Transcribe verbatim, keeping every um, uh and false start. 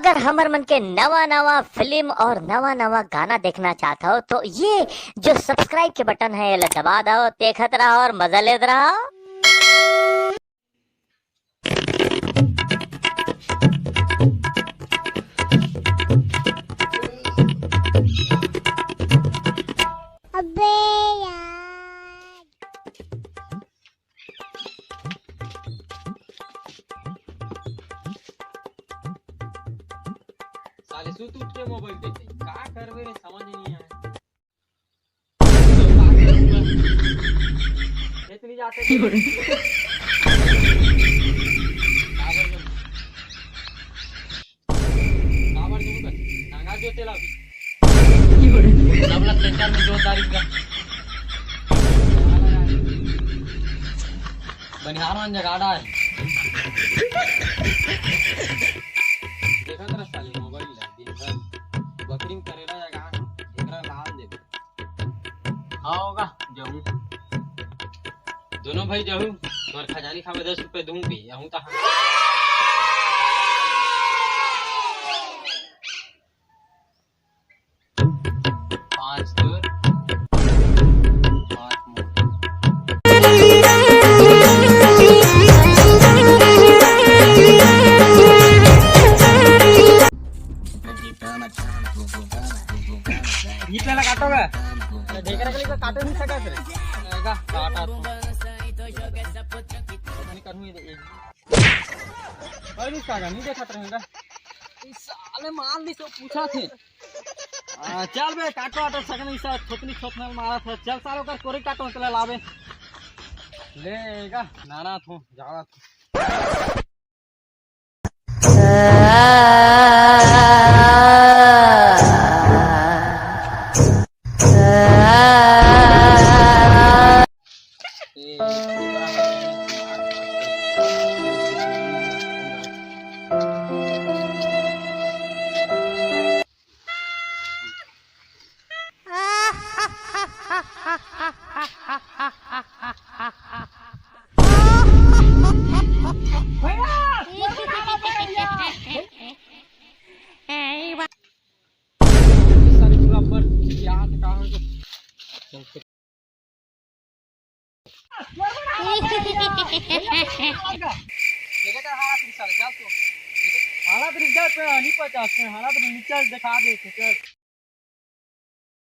अगर हमर मन के नवा नवा फिल्म और नवा नवा गाना देखना चाहत हो तो ये जो सब्सक्राइब के बटन है, एला दबा दो, देखत रहो और मजा लेत रहो। अबे यार। साले सुत उठ के मोबाइल देखते हैं। का करबे रे, समझ नहीं आया। खेत नहीं जाते थे। काबर जरूर, काबर जरूर कर। नांगा जो तेला भी। सब लोग ट्रैक्टर में जोत डाली का। बनिहार मन जगाड़ा है। देखत रह साले मोबाइल ला, दिन भर बकरी में करेला जगा, एकरा लाल दे। हाँ होगा, जहूँ। दोनों भाई जहूँ, तोर खजानी खावे दस रुपए दूँ भी, यहूँ तो हम। पाँच दूर, पाँच मोर। ईट ला काटोगा? ढेकरा के लिए काटो नहीं सका थे। आएगा, काटा तो। नहीं करूँगी, ये अरे काका, नहीं देखत रहेगा। ई साले मार ली तो पूछा थे। आ, चल बे, काटो आटो सकन, ई सब छोतनी छोतनल मारा था। चल सालो कर कोरी काटो, चला लावे। ले गा, नाना थो, जावा थो। हालत रिजल्ट पे नहीं पचास, हालत रिजल्ट दिखा दे, चल।